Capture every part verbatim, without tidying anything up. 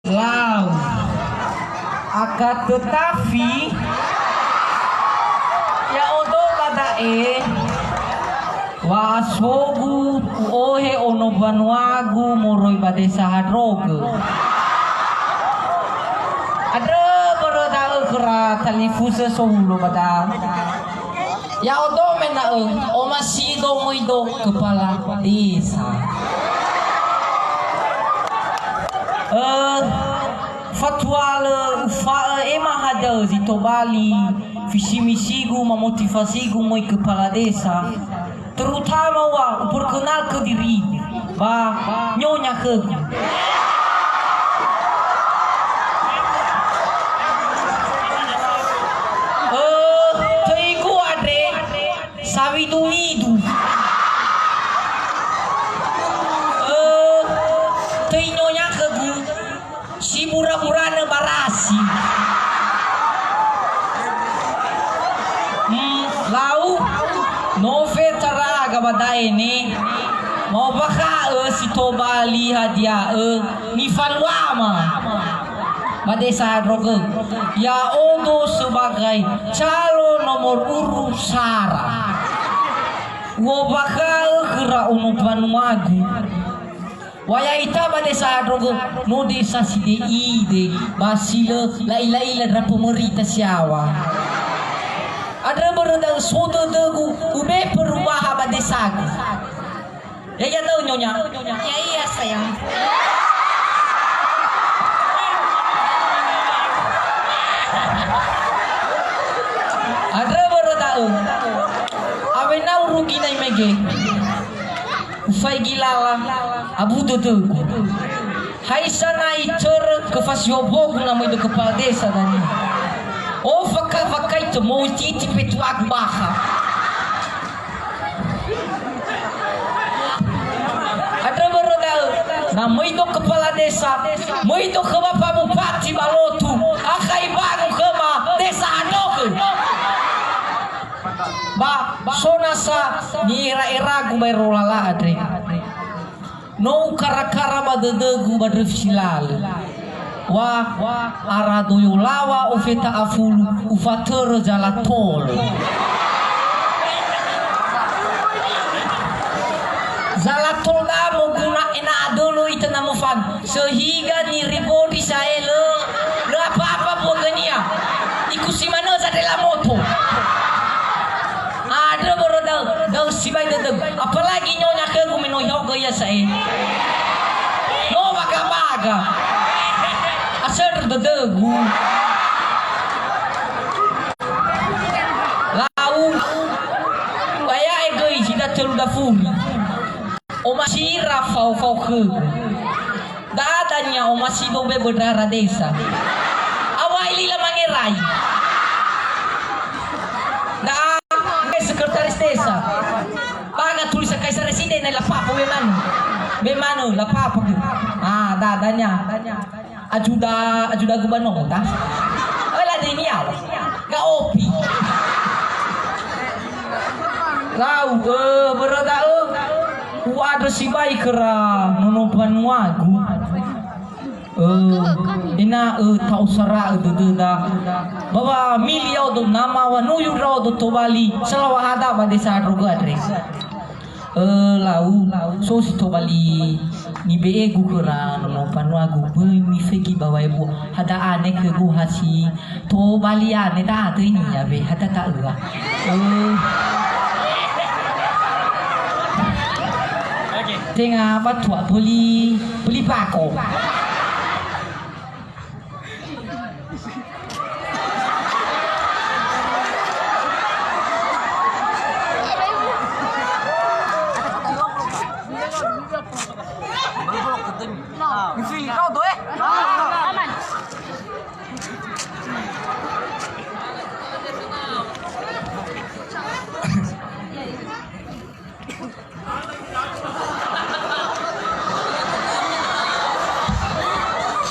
Lau. Akan tetapi, ya'odo ba da'e, wa'asogu u'ohe ono mbanuagu moroi ba desa Handrogö. Andrö börö da'ö khöra talifusö sohulo ba da'a. Ya'odo mena'ö, omasido möido kepala desa. Eh, fatualö ufa'ö ema hadia zi tobali visi-misigu, mamotivasigu möi kepala desa. Terutama wa uperkenalkö diri ba nyonya khögu. Eh, töigu andre sawidu-widu. Eh, töi nyonya khögu. Si bura-buranö barasi. Hmm, lau, no fetaraga ba da'e ne. Mobakha'ö si tobali hadia'ö nifaluama ba desa Handrogö. Ya'odo sebagai calon nomor urut sara. U'obakha'ö khöra ono mbanuagu. Wa ya'ita ba desa Handrogö, no desa side'ide, ba si lö la'ila-ila ndra pemerintah si yaŵa. Andrö börö da'ö so dödögu, ube perubaha ba desagu. Ya'ia da'ö, Nyonya? Ya'ia, sayang. Andrö börö da'ö, awena urugi nai mege. Ufaigi lala, abu dödögu. Haisa na itörö kefasihobogu na möido kepala desa dania. O faka-, fakaitö, mo'iti-iti petuagu bakha. Andrö börö da'ö, na möido kepala desa, möido khöma Pak Bupati ba Lotu, akha ibangun khöma desa Handrogö. Ba, so nasa ni'era-eragu baero lala andre. No ukara-kara ba dödögu ba ndröfi si lalö. Wa, ara doyo laŵa ofeta afulu, ufatörö jalan tol. Jalan tol da'a moguna ena'ö dödö ita na mofanö. Sehingga niribodi sa'ae lö, lö apa-apa buagania. Ikusi manö zadela moto. Andrö börö da'ö, da'ö sibai dödögu. Apalagi nyonya khögu me no ihaogö ia sa'ae. No baga-baga. Asöndru dödögu. Lau. Ba ya'e göi si datölu dafuri. Omasi ira fao-fao khögu. Da'a dania omasi dobe böndrara desa. Awai lila mangerai. Da'a sekretaris desa. Baga tulisan Kaisar Residen, la papa we manö. We manö, la papa. Ah, da'a dania. Ajuda, ajuda gubernur, ta? Oi, la deni yaŵa. Ga opi. Lau, eh, börö da'ö. U'andrö sibai khöra nono mbanuagu. Eh, ena'ö ta'osara'ö dödöda. Ba wamili ya'odo nama wanuyu ndra'odo tobali salaŵa hada ba desa Handrogö andre. Eh, lau, so si tobali nibe'egu khöra nono mbanuagu, böi mifegi ba wa'ebua. Hada ane khögu ha si tobali ane, da'a töi niya we, hada ta'öa. Eh. Tenga batua böli, böli bako.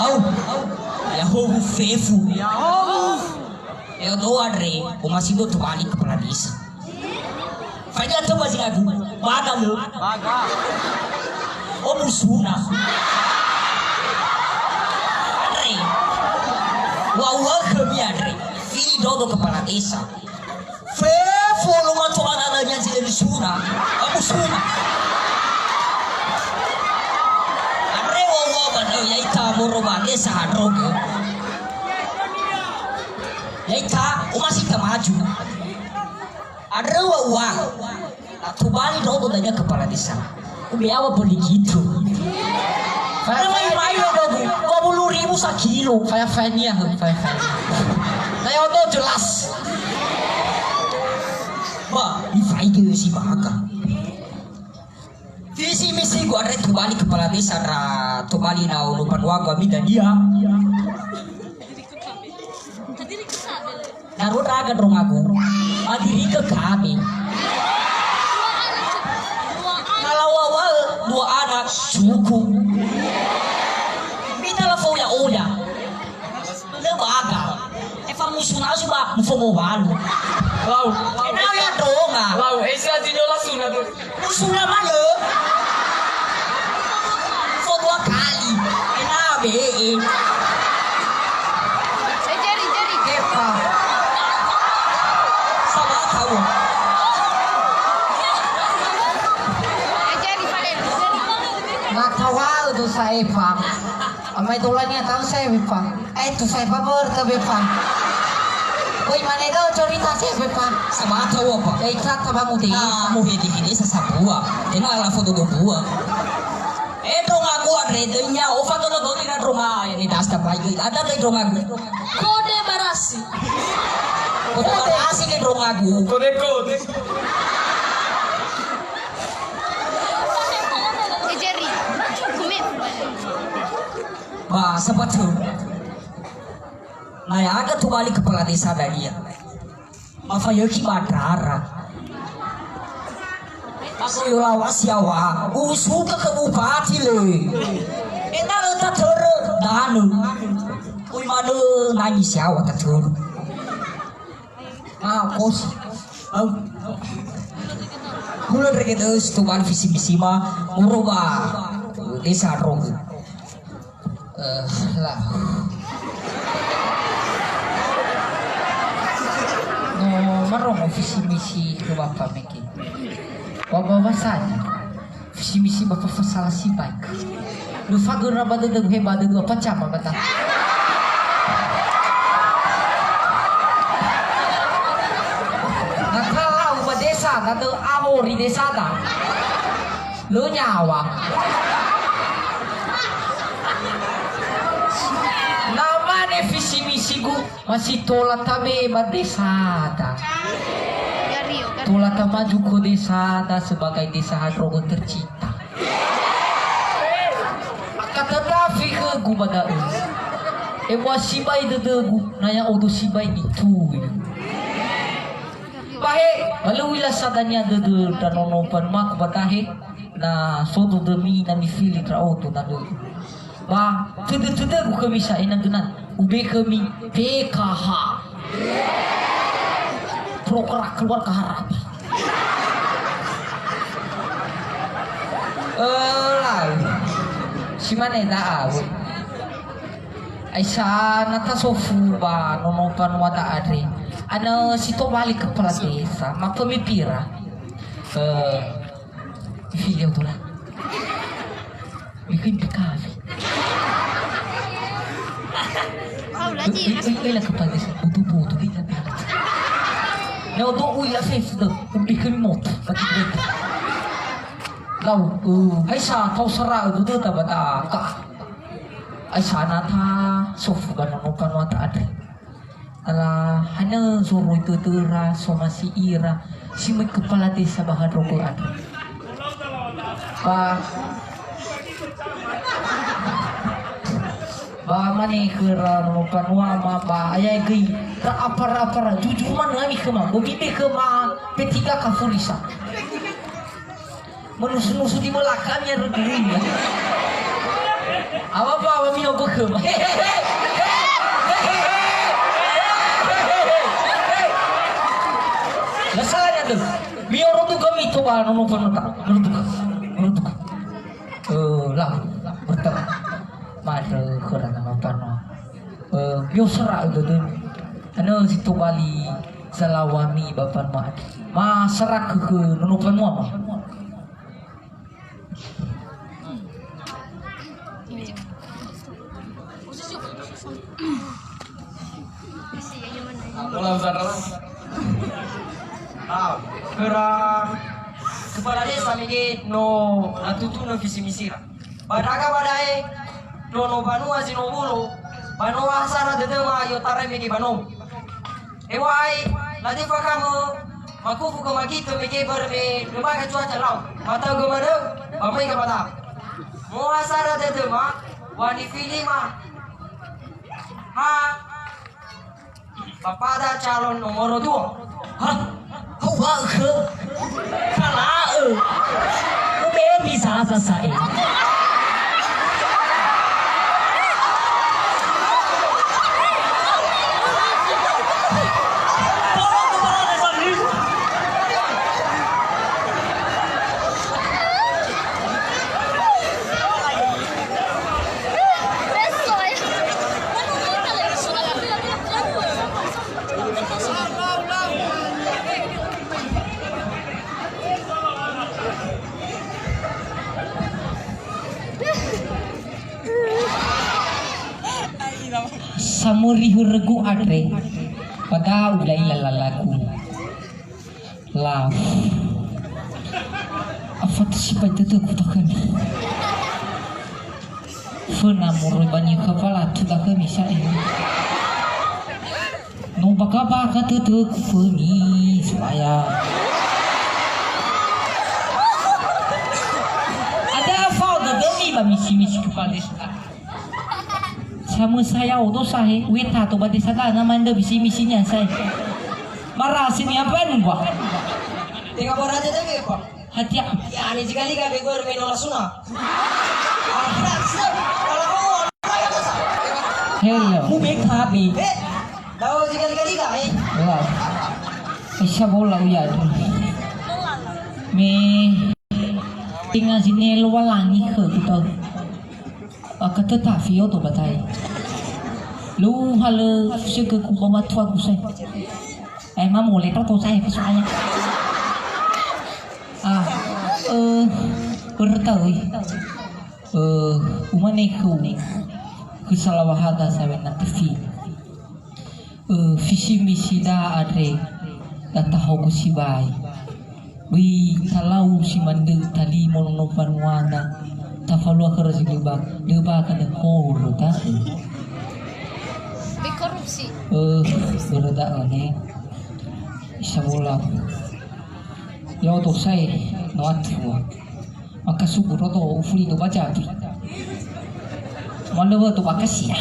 Au, au. Ya'odo fefu. Ya'odo. Ya'odo andre, omasi do tobali kepala desa. Faida tö ba zi agu, baga lö. Baga. O musuna. Wa uŵa'ö khömi andre, fili ndraodo kepala desa. Fefu lö mato anana-Nia zi lö nisura, abu sura. Andre wa uŵa'ö ba ndra'o, ya'ita moroi ba desa Handrogö. Ya'ita, omasi ita maju. Andrö wa uŵa'ö, na tobali ndraodo dania kepala desa. Ubeawa beli gitu. Faya-faya. Mai-mai ndraodo, dua puluh ribu sakilo. Faya-faya-Nia, he, faya-faya. Na ya'odo jelas. Ba, ifaigi si baga. Visi misigu andre tobali kepala desa ndra tobali na ono mbanuagu ami dania. Na ro ndra'aga ndrongagu, madirigö kami. Kalau awal dua anak suku. Mita lafo oya-oya. Lö baga. Efa musu nasu ba mufongo walu. Lau. Ena'ö ya ndronga. Lau, esa zinyo lasu na tu. Usulan manö. Fo dua kali. Ena'ö be'e. Eh, Jerry, Jerry. Epa. Salah tahu. Eh, Jerry, Jerry. Na tawa'ö dosa Epa. Amai dolania tahu saya Epa. Eh, tu saya babar ke Bepa. Woi, mana kau cerita saya Bepa? Sama tahu apa? Dari kata bamu deh. Ah, mu hede-hede sasabua. Ena ala foto dua buah. Eh, ndrongagu andre döinya. Ofa tolo doni na ndronga. Ini das tapai. Ada deh ndrongagu. Kode barasi. Kode barasi ke ndrongagu. Kode, kode. Eh, Jerry. Ba, sabatö. Na ya'aga tobali kepala desa dania. Mafayökhi ba ndrara. Aso yolawa siawa, usuka ke bupati le. Ena'ö tatörö danö. Ui manö nangi siawa tatörö. Ah, kosi. Au. Hulö ndrege dös tobali visi misima, moro ba desa Handrogö. Eh, lah. No, marongo visi misi ke Bapa mege. Wa ba wasani. Visi misi ba fa fasala sibai. Lö fagöna ba dödögu he ba dödögu apa cama bata. Na talau ba desa, na dö awori desada. Lö nyawa. Na mane visi misigu, masih tola tabe ba desada. Tola tamaju ke desada sebagai desa Handrogö tercinta. Akan tetapi khögu ba da'ö, ebua sibai dödögu, na ya'odo sibai nitui. Ba he, ba lö u'ila sa dania dödö ndra nono mbanuagu ba dahe, na so dödömi na mifili ndra'odo na dödö. Ba tödö-tödögu khömi sa ena'ö gönan, ube khömi P K H. Program keluarga harapan. Eh, lalu. Si mane da'a, Bu? Aisa na tasofu ba nono mbanua da'a andre. Ana si tobali kepala desa, ma pemipira. Eh, Filio tola. Bikin pekawi. Ui, ui, ui, la kepala desa, butuh-butuh, ui, la kepala desa. Ya'odo ui la festa, bikin moto, bagi moto. Lau, uh, hai sa, tau sara, uh, dudu, ta bata, ka. Hai sa, na tasofu ba nono mbanua da'a andre. Ala hana zoroi dödöra, somasi ira, si möi kepala desa ba Handrogö andre. Ba, ba mane khöra nono mbanuama, ba ayae göi ra apara-apara, jujur manö ami khöma, gomi be khöma P tiga Kafurisa. Menusu-nusu di belakangnya, rödöinya. Apa-apa, apa mio bekem. Hehehe. Hehehe. Hehehe. Lah salahnya tuh. Mio rotu kami coba nono panota. Rotu. Rotu. Eh, lah. Bertemu. Madu kurang apa no. Eh, mi'osera'ö dödömi. Hanö zi tobali zalawami ba mbanua andre. Ma'asara khö nono mbanua ma. Hola, Sandra. Ah, khöra kepala desa mege no atutunö visi misira. Ba ndra'aga ba da'e, nono mbanua zi no bolo, ba no asara dödöma i'otarai mege ba nomo. Heŵa'ae, na tefa kamö, makufu khö magitö mege börö me lö mbaga cuaca lau. Matau gö manö, ba möi gö ba da. Moa sara dödöma, wa nifilima. Ha, ba pada calon nomoro dua. Hah? Hauwa'ö khö? Kala'ö. Ube'e mi zaza sa'e. Samöri hörögu andre, ba da ula'ila lalagu. Love. Afata sibai dödögu da'ömi. Föna moroi ba niha falatu da'ömi sa'ae. No baka-baka dödögu föni, So'aya. Ada fao dödömi ba misi-misi kepala desa. Samösa ya'odo sa'ae, uwe tato ba desa dana manda misi-misinia sa'ae. Marasi ni apa nunggu? Tenga boraja dege, Pak. Hatia. Ya, ni jika liga be gor me no lasuna. Hello. Mu be kabi. Eh, dawa jika liga-liga, eh. Lah. Isa bola uya tu. Me. Tenga sini lo walangi ke kita. Akatetafi oto batai. Lu hale sege ku bawa tua ku sai. Eh, mamole to to sai soalnya. Ah, eh, bertaui. Eh, umane ku, ku salah wahada sawe na tefi. Eh, visi misida andre, da tahoku sibai. Wi, talau si mandrö talimo nono mbanuada, tafalua khöra zi lö ba, lö ba kada horö ta. Be korupsi. Eh, börö da'ö ne. Isa bola. Ya'odo sa'ae, no atua. Maka suku roto ufuli to baca tu. Malu tu bakasia.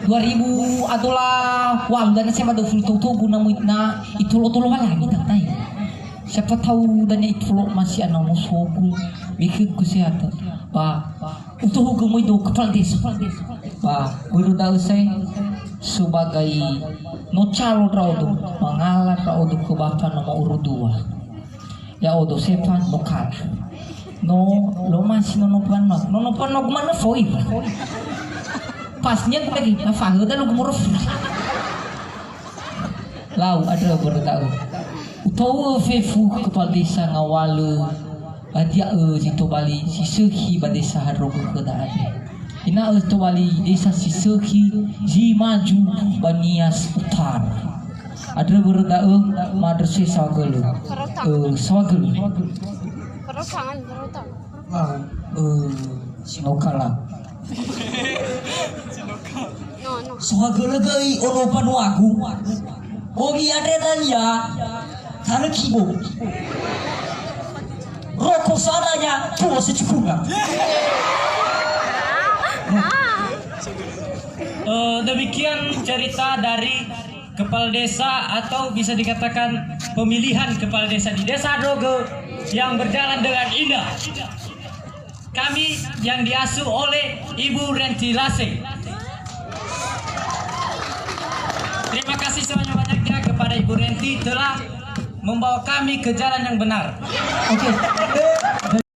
Dua ribu adola walu dana saya pada ufuli to to guna muitna itolo-tolo walangi tatai. Siapa tahu dana itolo masih ana musuhku. Bikin kesehatan. Ba Utuhu gemui do kepala desa. Ba, börö da'ö sa'ae sebagai no calon ndra'odo, mangala ndra'odo khö bapa nomor urut dua. Ya'odo sefa no kala. No lö masi nono mbanua, nono mbanua gumana foi. Pas nia gumana, na fahöda lu gumoro. Lau andrö börö da'ö. Uto'ö fefu kepala desa ngawalö, hadia zi tobali si sökhi ba desa Hadrogö khöda andre. Ena'ö tobali desa si sökhi zi maju ba Nias Utara. Andrö börö da'ö, ma'andrö sa'ae saohagölö. Eh, saohagölö. Lau, eh, sinokala. Sohagölö göi ono mbanuagu. Ogi andre dania, tarökibo. Roko sadanya, tuo secukupnya. Eh, demikian cerita dari kepala desa atau bisa dikatakan pemilihan kepala desa di Desa Hadrogö yang berjalan dengan indah. Kami yang diasuh oleh Ibu Renti Lasing. Terima kasih sebanyak-banyaknya kepada Ibu Renti telah membawa kami ke jalan yang benar. Oke.